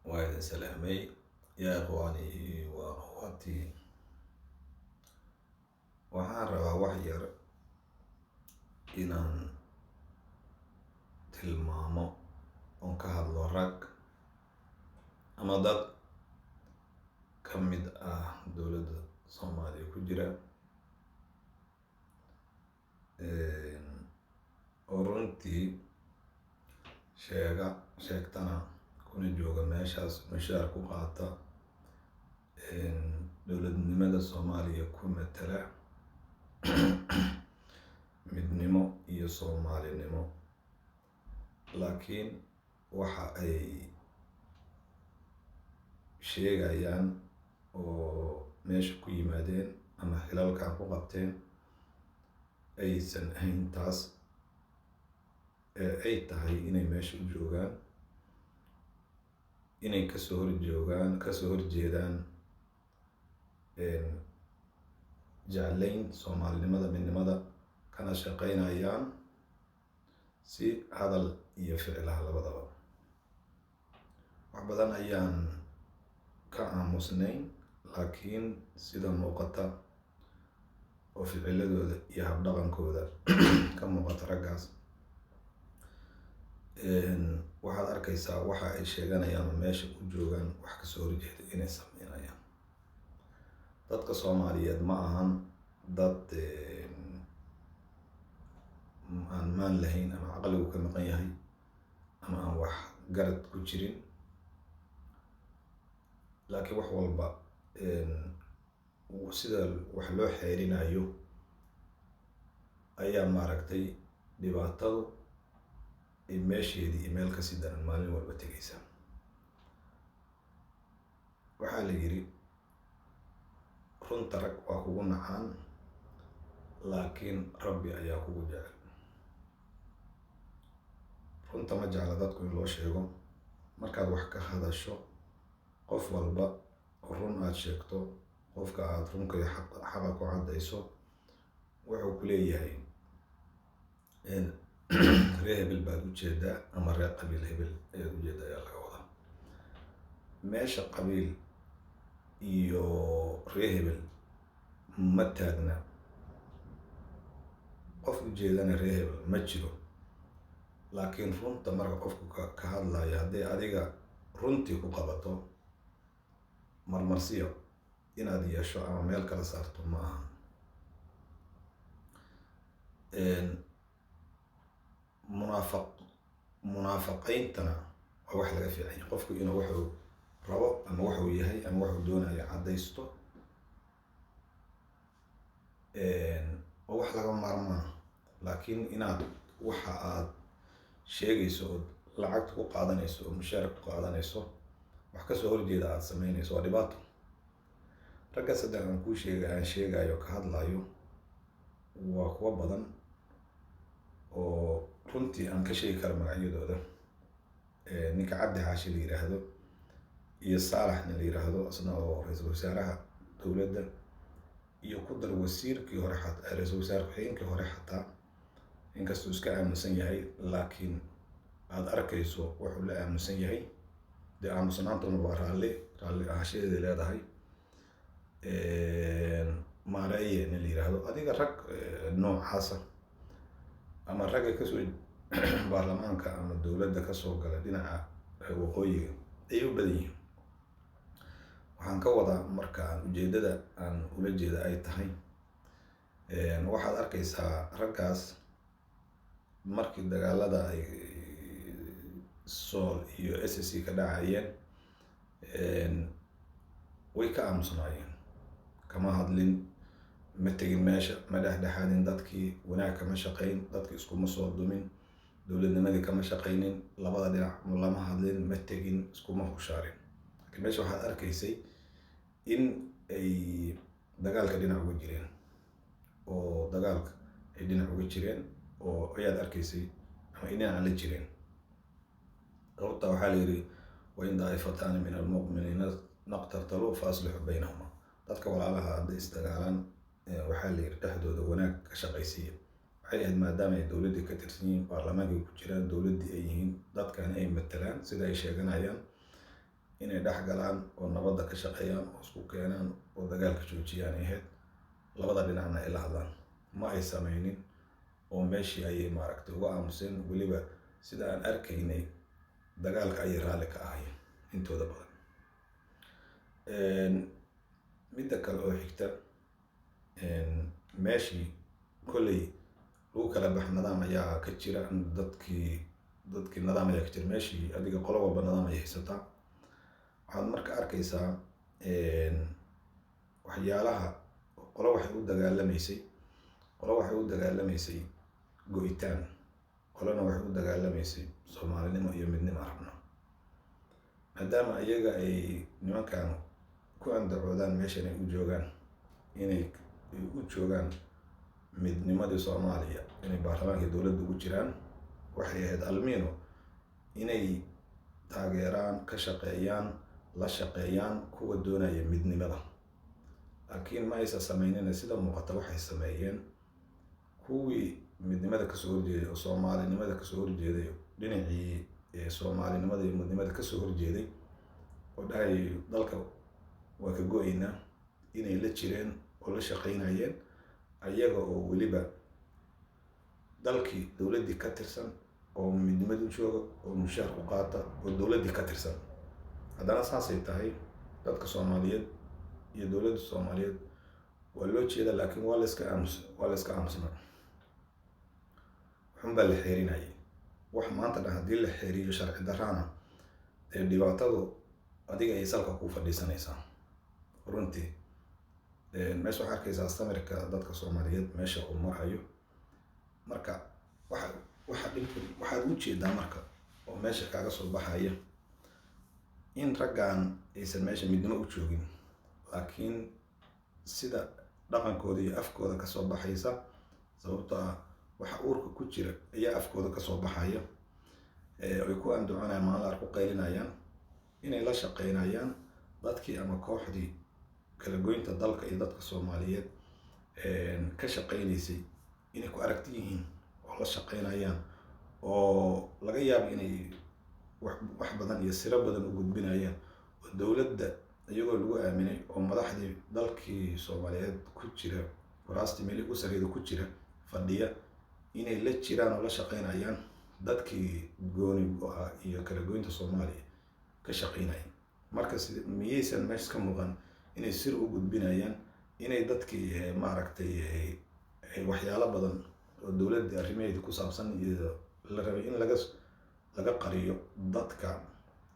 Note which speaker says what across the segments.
Speaker 1: Waa idin salaamay, yaa ikhwaani wa akhwaati. Waxaan rabaa wax yar inaan tilmaamo oon ka hadlo rag ama dad ka mid ah dowladda Soomaaliya ku jira oo runtii sheega sheegtana kuna jooga meeshaas, mushaar ku qaata, dowladnimada Soomaaliya ku matala midnimo iyo Soomaalinimo, laakiin waxa ay sheegayaan oo meesha ku yimaadeen ama xilalkan ku qabteen aysan ahayn taas, ee ay tahay inay meesha u joogaan inay kasoo horjoogaan, kasoo horjeedaan jeclayn Soomaalinimada, midnimada, kana shaqaynayaan si hadal iyo ficilaha labadaba. Wax badan ayaan ka aamusnayn, laakiin sida muuqata oo ficiladooda iyo habdhaqankooda ka muuqata raggaas, waxaad arkaysaa waxa ay sheeganayaan oo meesha u joogaan wax kasoo horjeeda inay sameynayaan. Dadka Soomaaliyeed ma ahan dad aan maan lahayn ama caqligu ka maqan yahay ama aan wax garad ku jirin, laakiin wax walba sida wax loo xeerinayo ayaa maaragtay dhibaatadu ay meesheedii iyo meel kasii daran maalin walba tegaysa. Waxaa la yiri, runta rag waa kugu nacaan, laakiin Rabbi ayaa kugu jecel. Runta ma jecla dadku in loo sheego. Markaad wax ka hadasho, qof walba oo run aad sheegto, qofka aad runka iyo xaqa ku caddayso, wuxuu ku leeyahay ree hebel baad ujeedaa ama ree qabiil hebel ayaad ujeedaa ayaa laga wadaa. Meesha qabiil iyo ree hebel ma taagna, qof ujeedana ree hebel ma jiro, laakiin runta marka qofku ka hadlayo, hadday adiga runtii ku qabato, marmarsiyo inaad yeesho ama meel kala saarto ma aha. Munaafaqayntana waa wax laga fiican yahay. Qofku inuu wuxuu rabo ama wuxuu yahay ama wuxuu doonayo caddaysto waa wax laga maarmaana, laakiin inaad waxa aad sheegayso ood lacagta ku qaadanayso oo mushaar ku qaadanayso wax kasoo horjeeda aad sameynayso waa dhibaato. Ragga saddex aan kuu sheegay, aan sheegayo, ka hadlayo, waa kuwa badan oo runtii aan ka sheegi karo magacyadooda. Ninka Cabdi Xaashi la yiraahdo iyo Saalax nin la yiraahdo isna oo ra-iisul wasaaraha dowladda, iyo ku dar wasiirkii hore, ra-iisul wasaare ku-xigeenkii hore, xataa inkastuu iska aaminsan yahay, laakiin aad arkayso wuxuu la aaminsan yahay. Dee aamusnaantuna waa raalli ahaanshadeeday leedahay. Maareeye nin la yiraahdo, adiga rag noocaasa ama ragga kasoo baarlamaanka ama dowladda kasoo gala dhinaca waqooyiga ayay u badan yihiin. Waxaan ka wadaa, marka aan ujeedada aan ula jeeda ay tahay, waxaad arkaysaa raggaas markii dagaalada ay Sool iyo SSC ka dhacayeen way ka aamusnaayeen, kama hadlin, ma tegin meesha, ma dhexdhexaadin dadkii, wanaag kama shaqayn, dadki iskuma soo dumin, dowladnimadii kama shaqaynin, labada dhinac lama hadlin, ma tegin, iskuma hushaarin. Laakiin meesha waxaad arkaysay in ay dagaalka dhinac uga jireen, oo dagaalka ay dhinac uga jireen oo ayaad arkaysay ama ay dhinaca la jireen. Sababta waxaa la yidhi, wain daaifataani min almu'miniina naqtartaluu fa aslixuu baynahuma. Dadka walaalaha hadday isdagaalaan, waxaa la yidhi dhexdooda wanaag ka shaqaysiiya. Waxay ahayd maadaama ay dowladdii ka tirsan yihiin, baarlamaankay ku jiraan, dowladdii ay yihiin, dadkani ay matalaan sida ay sheeganayaan. Inay dhex galaan oo nabadda ka shaqeeyaan oo isku keenaan oo dagaalka joojiyaan ay ahayd, labada dhinacna ay la hadlaan. Ma ay sameynin oo meeshii ayay, maaragtay, uga aamuseen. Weliba sida aan arkaynay, dagaalka ayay raalli ka ahaayeen intooda badan. Midda kale oo xigta, meeshii kolley lagu kala bax, nidaam ayaa ka jira. Dadkii nidaam ayaa ka jira meeshii. Adiga qolo walba nidaam ayay haysataa. Waxaad marka arkaysaa waxyaalaha qolo waxay u dagaalamaysay go'itaan, qolona waxay u dagaalamaysay Soomaalinimo iyo midnimo rabno. Maadaama iyaga ay nimankan ku andacoodaan meeshan ay u joogaan inay u joogaan midnimadii Soomaaliya, inay baarlamaanka dowladda ugu jiraan, waxay ahayd almino inay taageeraan, ka shaqeeyaan, la shaqeeyaan kuwa doonaya midnimada. Laakiin ma aysan sameynina. Sida muuqata, waxay sameeyeen kuwii midnimada kasoo horjeeday oo Soomaalinimada kasoo horjeeday, dhinacii Soomaalinimada iyo midnimada kasoo horjeeday oo dhahayay dalka waa ka go-eynaa, inay la jireen oo la shaqeynayeen, ayaga oo weliba dalkii dowladdii ka tirsan oo midnimada u jooga oo mushaar ku qaata oo dowladdii ka tirsan. Haddana saasay tahay, dadka Soomaaliyeed iyo dowladda Soomaaliyeed waa loo jeeda, laakiin waa la iska aamusnaa. Waxun baa la xeerinayay. Wax maanta dhan haddii la xeeriyo sharci darraana, dee dhibaatadu adiga ay salka ku fadhiisanaysaa. Runtii meesha waxaa arkaysaa samirka dadka Soomaaliyeed meesha uu marayo. Marka waxa dhibka waxaad u jeedaa marka oo meesha kaaga soo baxaya in raggan aysan meesha midnimo u joogin, laakiin sida dhaqankooda iyo afkooda kasoo baxaysa, sababtoo ah waxa uurka ku jira ayaa afkooda kasoo baxaya, ay ku andacoonayaan, maalin ar ku qaylinayaan inay la shaqeynayaan dadkii ama kooxdii kala goynta dalka iyo dadka Soomaaliyeed ka shaqeynaysay, inay ku aragti yihiin oo la shaqeynayaan, oo laga yaabo inay wax badan iyo siro badan u gudbinayaan, oo dowladda iyagoo lagu aaminay oo madaxdii dalkii Soomaaliyeed ku jira, kuraastii meelihii ugu sarreeyda ku jira fadhiya, inay la jiraan oo la shaqeynayaan dadkii gooni go-a iyo kala goynta Soomaaliya ka shaqeynaya. Marka miyaysan meesha ka muuqan inay sir u gudbinayaan, inay dadkii, maaragtay, waxyaalo badan oo dowladda arrimaheeda ku saabsan iyo la rabay in laga qariyo dadka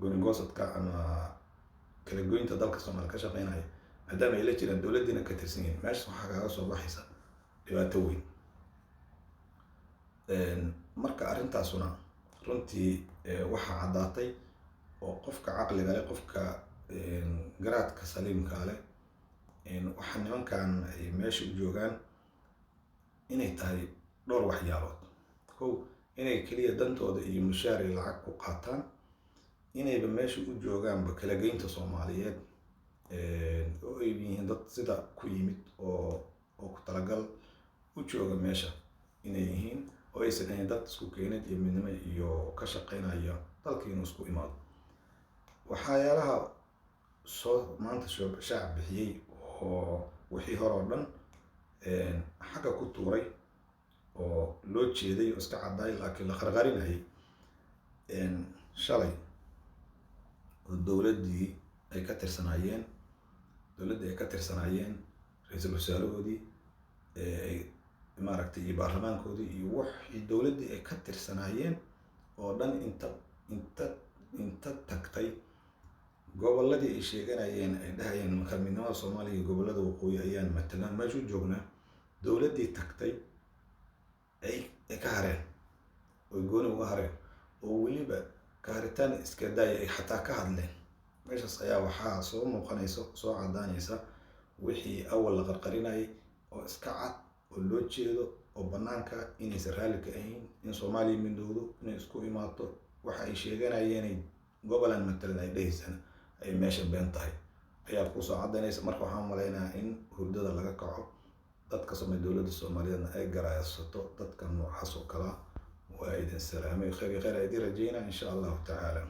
Speaker 1: goonigoosadka ama kala goynta dalka Soomaaliya ka shaqeynaya, maadaama ay la jiraan, dowladdiina ka tirsan yihiin? Meeshaas waxaa kaaga soo baxaysa dhibaato weyn. Marka arrintaasuna runtii waxaa caddaatay oo qofka caqliga leh, qofka garaadka saliimka leh, waxa nimankan ay meesha u joogaan inay tahay dhowr waxyaalood. Kow, inay keliya dantooda iyo mushaar iyo lacag ku qaataan, inayba meesha u joogaanba kala geynta Soomaaliyeed, oo ay yihiin dad sida ku yimid oo ku talagal u jooga meesha inay yihiin, oo aysan ahayn dad isku keenid iyo midnimo iyo ka shaqeynaya dalka inuu isku imaado. Waxyaalaha soo maanta shaac bixiyey oo wixii hore oo dhan xagga ku tuuray oo loo jeeday oo iska caddaay laakiin la qarqarinayay shalay, oo dowladdii ay ka tirsanaayeen, ra-iisul wasaarahoodii ay, maaragtay, iyo baarlamaankoodii iyo wixii dowladdii ay ka tirsanaayeen oo dhan inta tagtay gobolladii ay sheeganayeen, ay dhahayeen marka midnimada Soomaaliya iyo gobollada waqooyi ayaan matalan meesha u joognaa, dowladdii tagtay ay ka hareen oy gooni uga hareen, oo weliba ka haritaan iska daaya, ay xataa ka hadleen. Meeshaas ayaa waxaa soo muuqanaysa, soo caddaanaysa wixii awal la qarqarinayay oo iska cad oo loo jeedo oo banaanka, inaysan raalli ka ahayn in Soomaaliya midowdo, inay isku imaato. Waxa ay sheeganayeen gobolan matalan ay dhahaysana ay meesha been tahay ayaa kusoo caddaynaysa. Marka waxaan malaynayaa in hurdada laga kaco, dadka dowladda Soomaaliyeedna ay garaysato dadka noocaas oo kalea. Waa idin salaamay, khayr iyo khayr idin rajeynaa, insha Allahu tacaala.